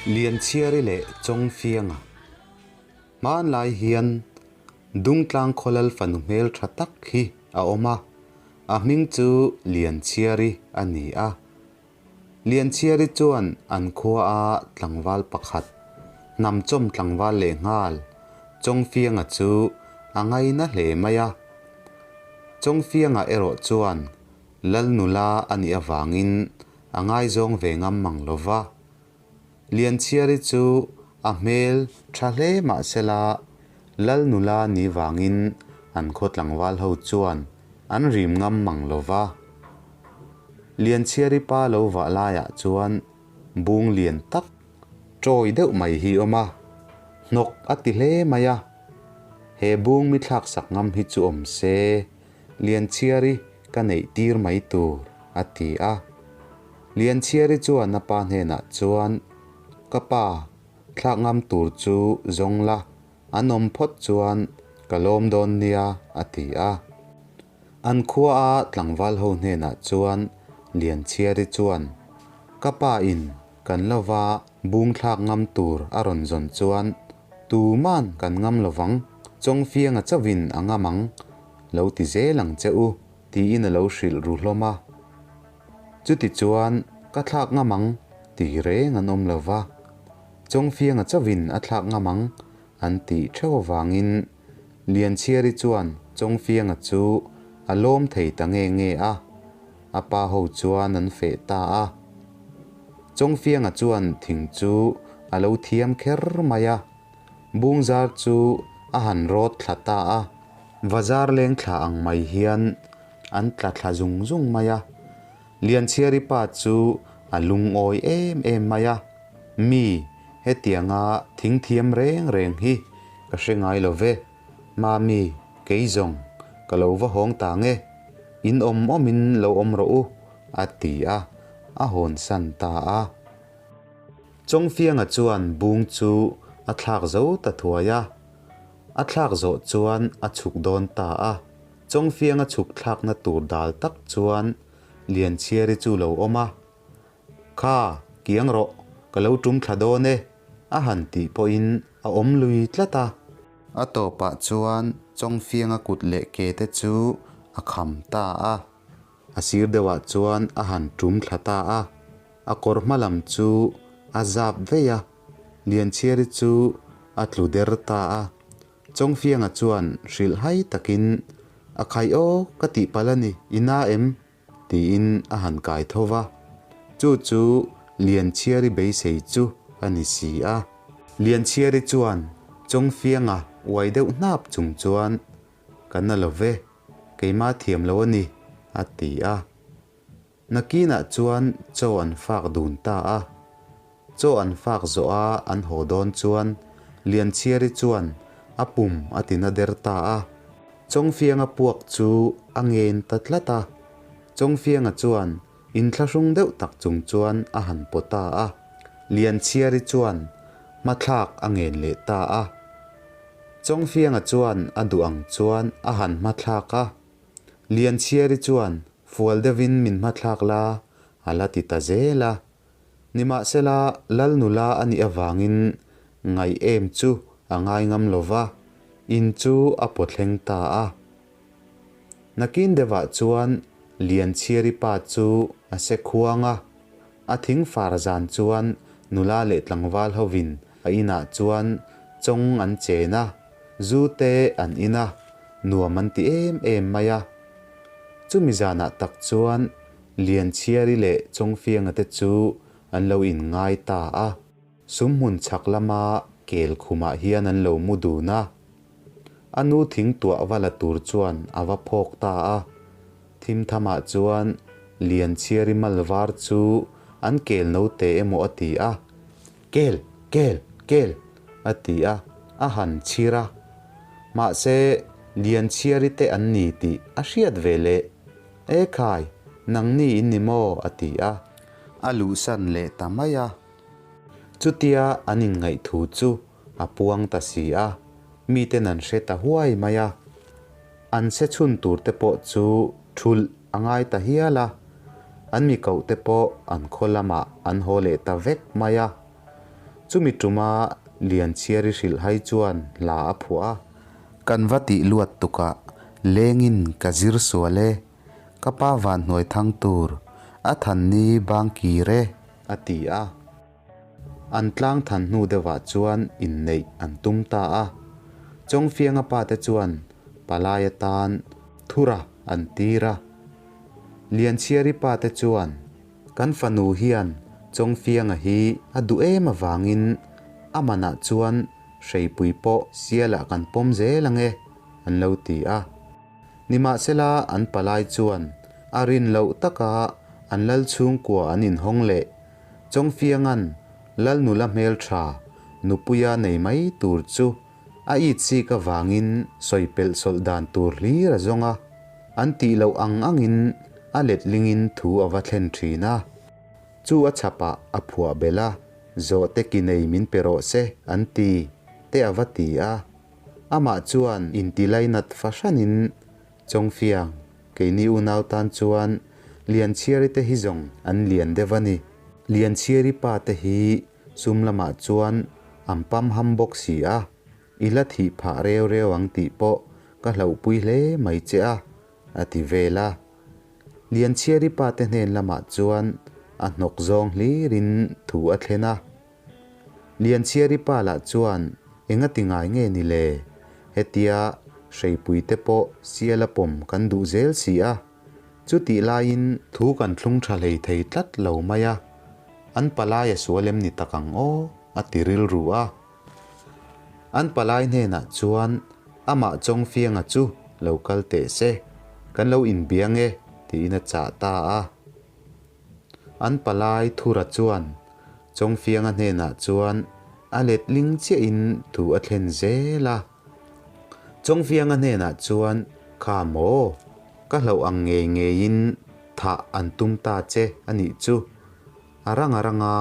Lianchhiari leh Chawngfianga Hmanlai hian Dungtlang khawlal fanu hmel tha tak hi a awm a, a hming chu Lianchhiari a ni a. Lianchhiari chuan an khua a tlangval pakhat, hnamchawm tlangval lehnghal Chawngfianga chu a ngaina hle mai a. Chawngfianga erawh chuan Lal nula a nih avangin a ngaizawng ve ngam mang lo va. Lianchhiari chu a hmel tha hle mah sela Lal nula ni vangin an khaw tlangval ho chuan an rim ngam mang lo va. Lianchhiari pa lo vah laiah chuan bung lian tak tawi deuh mai hi awm a, hnawk a ti hle mai a. He bung mi thlak sak ngam hi chu awm se. Lianchhiari ka neih tir mai tur, a ti a. Lianchhiari chuan a pa hnenah chuan, Ka pa, thlak ngam tur chu zawng la, an awm phawt chuan ka lawm dawn nia, a ti a. An khua a tlangval ho hnenah chuan Lianchhiari chuan, Ka pa in kan lova bung thlak ngam tur a rawn zawn chuan tuman kan ngam lovang, Chawngfianga chauhin a ngam ang, lo ti zel ang che u, tiin a lo hrilh ru hlawm a. Chuti chuan ka thlak ngam ang ti reng an awm lo va, Chawngfianga chauhin a thlak ngam ang an tih theuh avangin Lianchhiari chuan Chawngfianga chu a lawm thei ta nge nge a, a pa ho chuan an feh ta a. Chawngfianga chuan thing chu a lo thiam kher mai a. Bungzar chu a han rawt thla ta a. Vazar leng thla ang mai hian an tla thla zung zung mai a. Lianchhiari pa chu a lungawi em em mai a. Mi, hetianga thing thiam reng reng hi ka hre ngai lo ve. Mami, kei zawng, ka lo va hawng ta nge. In awm awmin lo awm rawh u, a ti a, a hawnsan ta a. Chawngfianga chuan bung chu a thlak zo ta thuai a, a thlak zawh chuan a chhuk dawn ta a. Chawngfianga chhuk thlakna tur dal tak chuan Lianchhiari chu lo awm a, Kha, kiang rawh, ka lo tum thla dawn e, a han tih pawhin a awm lui tlat a. A tawpah chuan Chawngfianga kut leh ke te chu a kham ta a. A sir deuhah chuan a han tum thla ta a, a kawr hma lam chu a zap vei a, Lianchhiari chu a tlu der ta a. Chawngfianga chuan hrilh hai takin, A khai aw, ka tih palh a ni, i na em? tiin a han kai tho va. Chu chu Lianchhiari beisei chu a ni si a. Lianchhiari chuan Chawngfianga uai deuh hnap chung chuan, Ka na lo ve, Keimah thiam lo a ni, a ti a. Nakinah chuan chaw an fak dun ta a. Chaw an fak zawh a an haw dawn chuan Lianchhiari chuan a pum a ti na der ta a. Chawngfianga puak chu a ngen ta tlat a. Chawngfianga chuan inthlahrung deuh tak chung chuan a han paw ta a. Lianchhiari chuan hmathlak a ngen leh ta a. Chawngfianga chuan a duh ang chuan a han hmathlak a, Lianchhiari chuan fual deuhin min hmathlak la a la ti ta zel a. Nimahsela Lal nula a nih avangin ngaih em chu a ngai ngam lo va, in chu a pawthleng ta a. Nakin deuhah chuan Lianchhiari pa chu a se khuang a, A thing far zan chuan nula leh tlangval hovin a inah chuan chawng an chen a, zu te an in a, nuam an ti em em mai a. Chumi zanah tak chuan Lianchhiari leh Chawngfianga te chu an lo inngai ta a. Sumhmun chhak lama kel khumah hian an lo mu dun a. A nu thing tuah va la tur chuan a va phawk ta a. Thimthamah chuan Lianchhiari mal var chu an kel note emaw a ti a. Kel! Kel! Kel! a ti a, a han chhir a. Mahse, Lianchhiari te an ni tih a hriat ve leh. E khai, nangni in ni maw? a ti a. A luhsan leh ta mai a. Chutia an inngaih thu chu a puang ta si a, miten an hre ta huai mai a. An se chhun tur te pawh chu thulh a ngai ta hial a, an mi koh te pawh an khaw lamah an haw leh ta vek mai a. Chumi tuma Lianchhiari hrilhhai chuan hla a phuah a. Kan va tih luat tukah lengin ka zir sual e, ka pa vanhnuai thang tur a than ni bang kir e, a ti a. An tlang than hnu deuhah chuan inneih an tum ta a. Chawngfianga pate chuan palai atan Thura an tir a. Lianchhiari pate chuan kan fanu hian Chawngfianga hi a duh em avangin a manah chuan hreipui pawh sialah kan pawm zel ang e, an lo ti a. Nimahsela an palai chuan a rin loh taka an lal chhungkua an inhawng leh Chawngfianga'n lal nula hmeltha nupuia nei mai tur chu a it sik avangin sawi pelh sawlh dan tur hlir a zawng a, an tih loh ang angin a letlingin thu a va thlen thin a. Chu a chhapah a phuah belh a, Zawhte ki nei min pe rawh se an ti, te a va ti a. Amah chuan intilainat fahranin Chawngfiang, keini unau tan chuan Lianchhiari te hi zawng an lian deuh a ni. Lianchhiari pa te hi sum lamah chuan an pam ham bawk si a, i la thih phah reu reu ang tih pawh ka hlauhpui hle mai che a, a ti vel a. Lianchhiari pa te hnen lamah chuan a hnawk zawng hlirin thu a thlen a. Lianchhiari pa lah chuan enga ti ngai nge ni le? Hetia hreipui te pawh siala pawm kan duh zel si a, chutih laiin thu kan thlung tha hlei thei tlat lo mai a, an palai a sual em ni tak ang aw? a ti rilru a. An palai hnenah chuan amah Chawngfianga chu lo kal teh se, kan lo inbiang e tiin a chah ta a. An palai Thura chuan Chawngfianga hnenah chuan a letling chiahin thu a thlen zel a. Chawngfianga hnenah chuan, Kha maw, ka hlauh ang ngei ngeiin thah an tum ta che a nih chu. A rang a ranga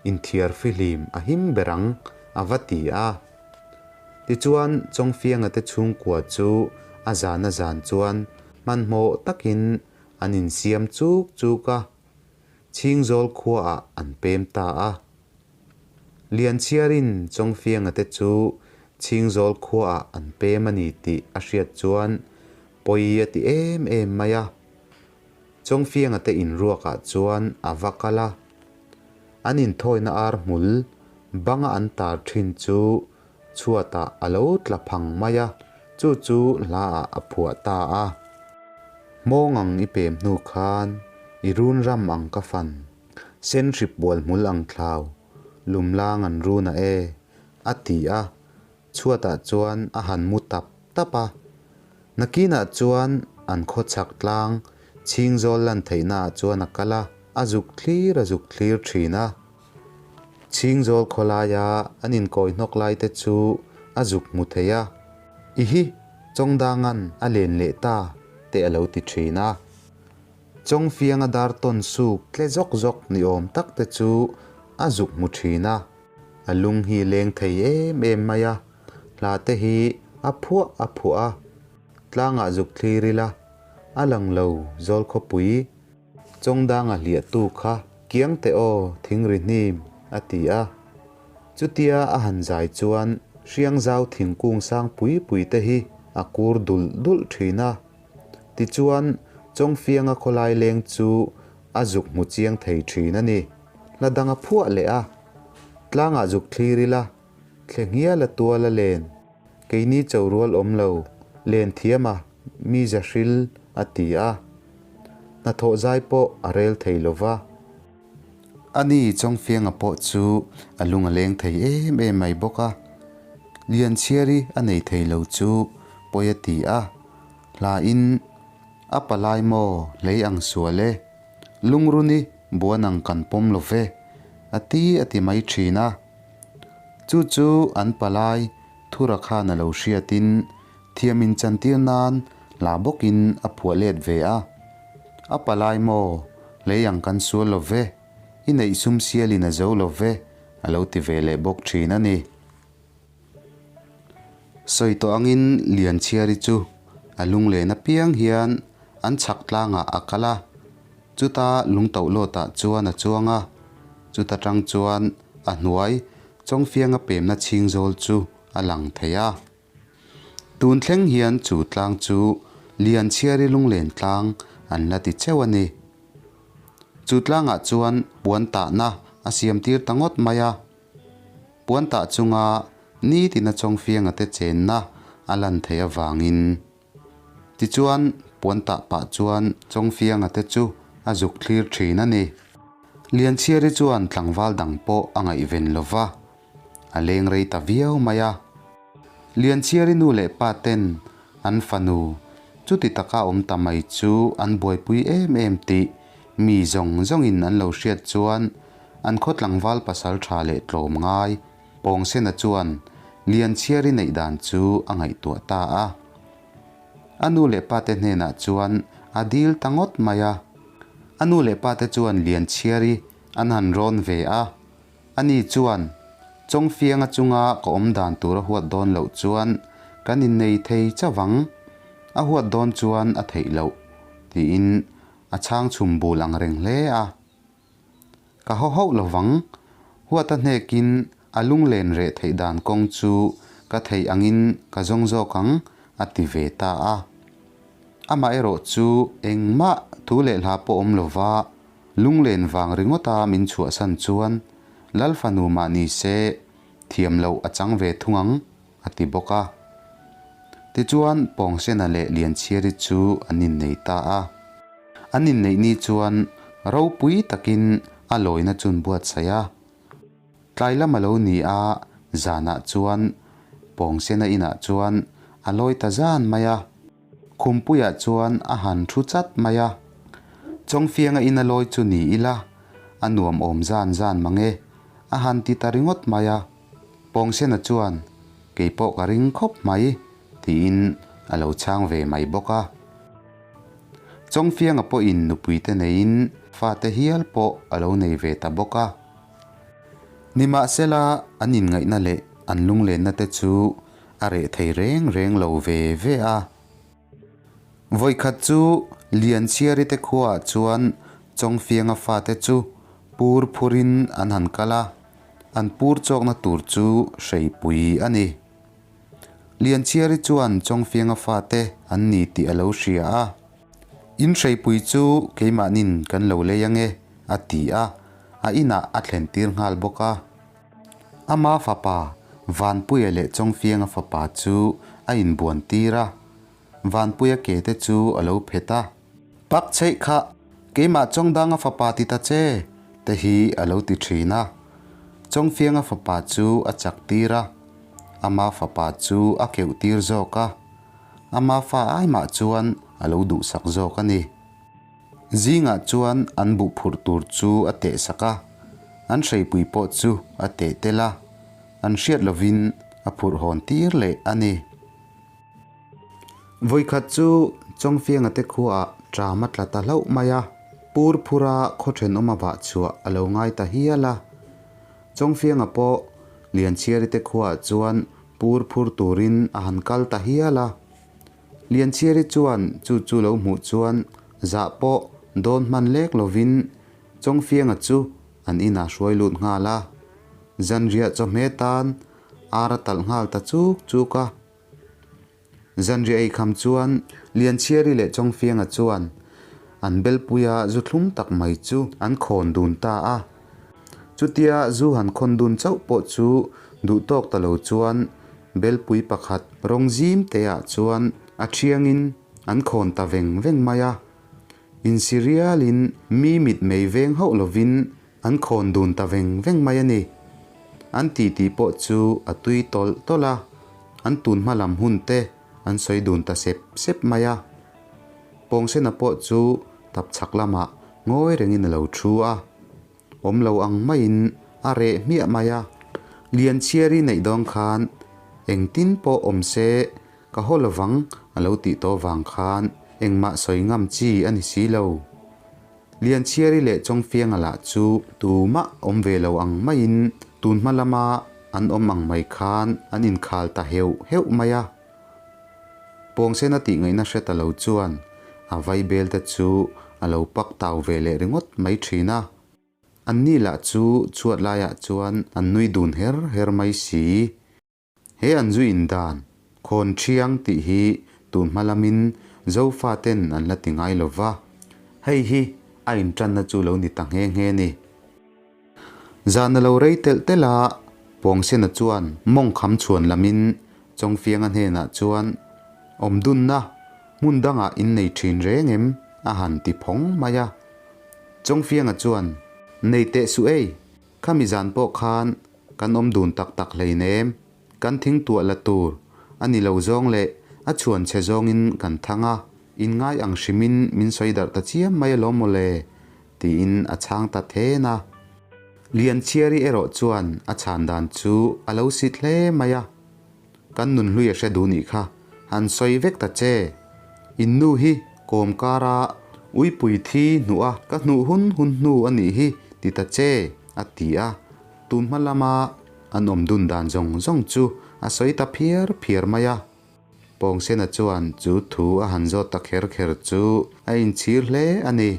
inthiar fihlim a him ber ang, a va ti a. Tichuan Chawngfianga te chhungkua chu a zan a zan chuan hmanhmawh takin An insiam chuk chuk a, Chhingzawl khuaah an pem ta a. Lianchhiarin Chawngfianga te chu Chhingzawl khuaah an pem a ni tih a hriat chuan pawi a ti em em mai a. Chawngfianga te inruakah chuan a va kal a. An inthawina ar hmul banga an tar thin chu chhuatah a lo tla phang mai a, chu chu hlaah a phuah ta a. Hmawng ang i pem hnu khan i run ram ang ka fan, sen hrip bual hmul ang thlau, lumlang an run a e, a ti a, chhuatah chuan a han mu tap tap a. Nakinah chuan an khaw chhak tlang chhingzawl lan theihnaah chuan a kal a, a zuk thlir a zuk thlir thin a. Chhingzawl khawlaia an inkawi hnawk lai te chu a zuk hmu thei a, I hi, Chawngdanga'n a len leh ta te a lo ti thin a. Chawngfianga dar tawn suk tle zawk zawk ni awm tak te chu a zuk hmu thin a. A lung hi leng thei em em mai a, hla te hi a phuah a phuah a, tlangah zuk thlir ila a lang lo zawl khawpui. Chawngdanga hliahtu kha kiang teh aw thingri hnim a ti a. Chutia a han zai chuan Hriangzau thingkung sang pui pui te hi a kur dulh dulh thin a. Tichuan Chawngfianga khawlai leng chu a zuk hmu chiang thei thin a ni. Hla dang a phuah leh a. Tlangah zuk thlir ila, thle nghial a tual a len. Keini cho rual awm lo, len thiam a, mi za hril, a ti a. Hnathawh zai pawh a rel thei lo va. Ani Chawngfianga pawh chu a lung a leng thei em em mai bawk a. Lianchhiari a nei thei lo chu pawi a ti a. Hlain, A palai maw hlei ang sual e, lungruni buan ang kan pawm lo ve, a ti a ti mai thin a. Chu chu an palai Thura khan a lo hriatin thiam inchantir nan hla bawkin a phuah let ve a. A palai maw, lei ang kan sual lo ve, i neih sum sialin a zo lo ve, a lo ti ve leh bawk thin a ni. Sawi tawh angin Lianchhiari chu a lunglen apiang hian an chhak tlangah a kal a, chuta lungtoh lawtah chuan a chuang a, chuta tang chuan a hnuai. Chawngfianga pemna chhing zawl chu a lang thei a. Tun thleng hian chu tlang chu Lianchhiari lunglen tlang an la ti cheu a ni. Chu tlangah chuan puan tahna a siam tir ta ngawt mai a. Puan tah chunga nitina Chawngfianga te chenna a lan theih avangin. Tichuan, puan tah pah chuan Chawngfianga te chu a zuk thlir thin a ni. Lianchhiari chuan tlangval dang pawh a ngaihven lo va, a leng rei ta viau mai a. Lianchhiari nu leh pa ten an fanu chuti taka awm ta mai chu an buaipui em em tih mi zawng zawngin an lo hriat chuan an khaw tlangval pasal tha leh tlawm ngai Pawngsena chuan Lianchhiari neih dan chu a ngaihtuah ta a. A nu leh pate hnenah chuan a dil ta ngawt mai a. A nu leh pate chuan Lianchhiari an han rawn ve a. Ani chuan, Chawngfianga chunga ka awm dan tur a huat dawn loh chuan kan innei thei chauh ang. A huat dawn chuan a theih loh, tiin a chhang chhum bul ang reng hle a. Ka haw hauh lo vang. Huata hnekin a lunglen reh theih dan kawng chu ka theih angin ka zawng zawk ang, a ti ve ta a. Amaherawh chu engmah thu leh hla pawh awm lova lunglen vang ringawta min chhuahsan chuan Lal fanu mah ni se thiam loh a chang ve thung ang, a ti bawk a. Tichuan Pawngsena leh Lianchhiari chu an innei ta a. An inneih ni chuan ropui takin a lawina chun buatsaih a. Tlai lam a lo ni a, zanah chuan Pawngsena inah chuan a lawi ta zan mai a. Khumpuiah chuan a han thu chat mai a. Chawngfianga in a lawi chu ni ila, a nuam awm zan zan mang e, a han ti ta ringawt mai a. Pawngsena chuan, Kei pawh ka ring khawp mai, tiin a lo chhang ve mai bawk a. Chawngfianga pawhin nupuite neiin fate hial pawh a lo nei ve ta bawk a. Nimahsela, an inngaihna leh an lunglenna te chu a reh thei reng reng lo ve ve a. Vawikhat chu Lianchhiari te khuaah chuan Chawngfianga fate chu pur phurin an han kal a, an pur chawkna tur chu hreipui a ni. Lianchhiari chuan Chawngfianga fate an ni tih a lo hria a, In hreipui chu keimahnin kan lo lei ange, a ti a, a inah a thlen tir nghal bawk a. Ama fapa Vanpuia leh Chawngfianga fapa chu a inbuan tir a, Vanpuia ke te chu a lo phet a. Pak chheih kha keimah Chawngdanga fapa ti ta che, te hi a lo ti thin a. Chawngfianga fapa chu a chak tir a, ama fapa chu a keuh tir zawk a, ama fa ai mah chuan a lo duhsak zawk a ni. Zingah chuan an buh phurh tur chu a teh sak a, an hreipui pawh chu a teh tel a, an hriat lovin a phurh hawn tir leh a ni. Vawikhat chu Chawngfianga te khuaah ṭam a tla ta hlauh mai a, pur phura khaw ṭhenawm a vah chhuah a lo ngai ta hial a. Chawngfianga pawh Lianchhiari te khuaah chuan pur phur turin a han kal ta hial a. Lianchhiari chuan chu chu lo hmuh chuan zah pawh dawn hman lek lovin Chawngfianga chu an inah hruai lut nghal a. Zanriah chawhmeh tan ar a talh nghal ta chuk chuk a. Zanriah ei kham chuan Lianchhiari leh Chawngfianga chuan an belpuia zu thlum tak mai chu an khawn dun ta a. Chutia zu han khawn dun chauh pawh chu duh tawk ta lo chuan belpui pakhat rawng zim teah chuan a thiangin an khawn ta veng veng mai a. Insi rialin mi mit mei veng hauh lovin An khawn dun ta veng veng mai a ni. An titi pawh chu a tui tawlh tawlh a, an tun hma lam hun te an sawi dun ta sep sep mai a. Pawngsena pawh chu tap chhak lamah ngawi rengin a lo thu a, awm lo ang maiin a reh hmiah mai a. Lianchhiari neih dawn khan engtin pawh awm se ka haw lovang a lo tih tawh vang khan engmah sawi ngam chi a ni si lo. Lianchhiari leh Chawngfianga lah chu tumah awm ve lo ang maiin tun hma lama an awm ang mai khan an inkhal ta heuh heuh mai a. Pawngsena tih ngaihna hre ta lo chuan a vaibel te chu a lo pak tau ve leh ringawt mai thin a. Anni lah chu chhuat laiah chuan an nui dun her her mai si. He an zu in dan, khawn thiang tih hi tun hma lamin Zofaten an la ti ngai lo va, hei hi a intanna chu lo ni ta nghe nghe ni. Zan a lo rei telh telh a, Pawngsena chuan mawng kham chhuan lamin Chawngfianga hnenah chuan, Awmdunna, hmun dangah in nei thin reng em? a han ti phawng mai a. Chawngfianga chuan, Nei teh suh ei, khami zan pawh khan kan awm dun tak tak hleinem, kan thing tuah la tur a ni lo zawng leh a chhuan chhe zawngin kan thang a, in ngai ang hrimin min sawi darh ta chiam mai alawm mawle, tiin a chhang ta then a. Lianchhiari erawh chuan a chhan dan chu a lo sit hle mai a, Kan nunhlui a hre duh nih kha, han sawi vek ta che. In nu hi kawm kara uipui thi hnuh a ka hnuh hun hun hnu a nih hi ti ta che, a ti a. Tun hma lama an awm dun dan zawng zawng chu a sawi ta phiar phiar mai a. Pawngsena chuan chu thu a han zawt ta kher kher chu a inchhir hle a ni.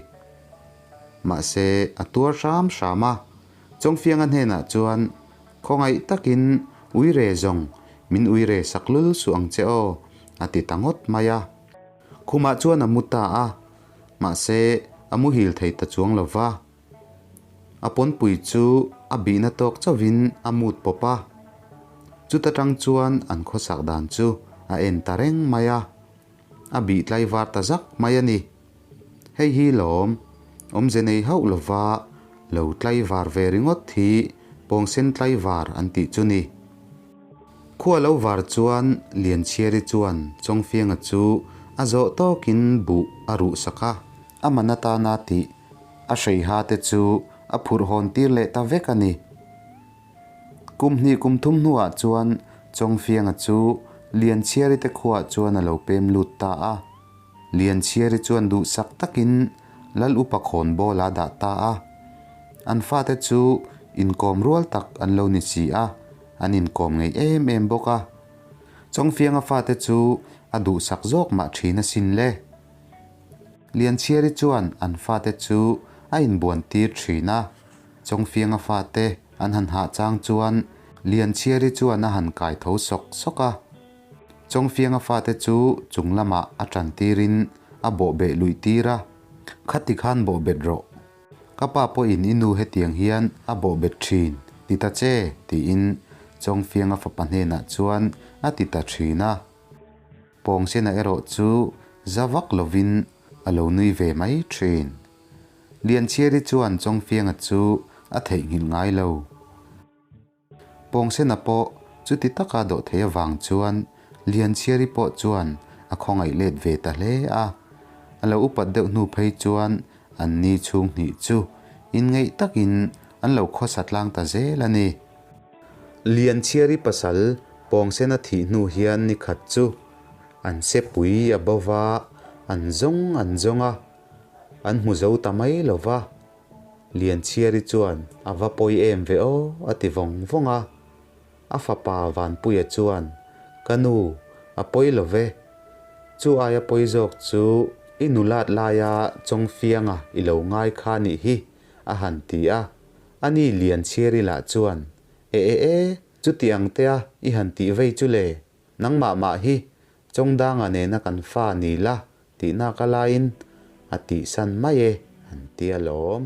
Mahse, a tuar hram hram a. Chawngfianga hnenah chuan khawngaih takin uire zawng min uire sak lul suh ang che aw, a ti ta ngawt mai a. Khumah chuan a mu ta a, mahse a muhil thei ta chuang lo va. A pawnpui chu a bihna tawk chauhin a mut pawp a, chuta tang chuan an khawsak dan chu a en ta reng mai a, a bih tlaivar ta zak mai a ni. Hei hi lawm, awmze nei hauh lova lo tlaivar ve ringawt hi pawngsen tlaivar an tih chu ni. Khua lo var chuan Lianchhiari chuan Chawngfianga chu a zawh tawkin buh a ruh sak a, a man atana tih A hreiha te chu a phurh hawn tir leh ta vek a ni. Kum hnih kum thum hnuah chuan Chawngfianga chu Lianchhiari te khuaah chuan a lo pem lut ta a. Lianchhiari chuan duhsak takin Lal Upa khawnbawl a dah ta a. An fate chu inkawm rual tak an lo ni si a, an inkawm ngei em em bawk a. Chawngfianga fate chu a duhsak zawk mah thin asin le. Lianchhiari chuan an fate chu a inbuan tir thin a, Chawngfianga fate an han hah chang chuan Lianchhiari chuan a han kai tho sawk sawk a. Chawngfianga fate chu chung lamah a tan tirin a bawhbeh luih tir a, Khati khan bawhbet rawh. Ka pa pawhin i nu hetiang hian a bawhbet thin, ti ta che, tiin Chawngfianga fapa hnenah chuan a ti ta thin a. Pawngsena erawh chu za vak lovin a lo nui ve mai thin. Lianchhiari chuan Chawngfianga chu a theihnghilh ngai lo. Pawngsena pawh chuti taka dawh thei avang chuan Lianchhiari pawh chuan a khawngaih let ve ta hle a. A lo upat deuh hnu phei chuan an ni chhung hnih chu inngeih takin an lo khawsa tlang ta zel a ni. Lianchhiari pasal Pawngsena thih hnu hian ni khat chu an sepui a bo va, an zawng an zawng a, an hmu zo ta mai lo va. Lianchhiari chuan a va pawi em ve aw a ti vawng vawng a. A fapa Vanpuia chuan, Ka nu, a pawi lo ve. Chu aia pawi zawk chu i nulat laia Chawngfianga i lo ngai kha nih hi, a han ti a. A ni Lianchhiari lah chuan, E e e, chuti ang tea i han tih vei chu le, nangmah mah hi Chawngdanga nena kan fa ni la tih nak a laiin a tihsan mai e an ti alawm.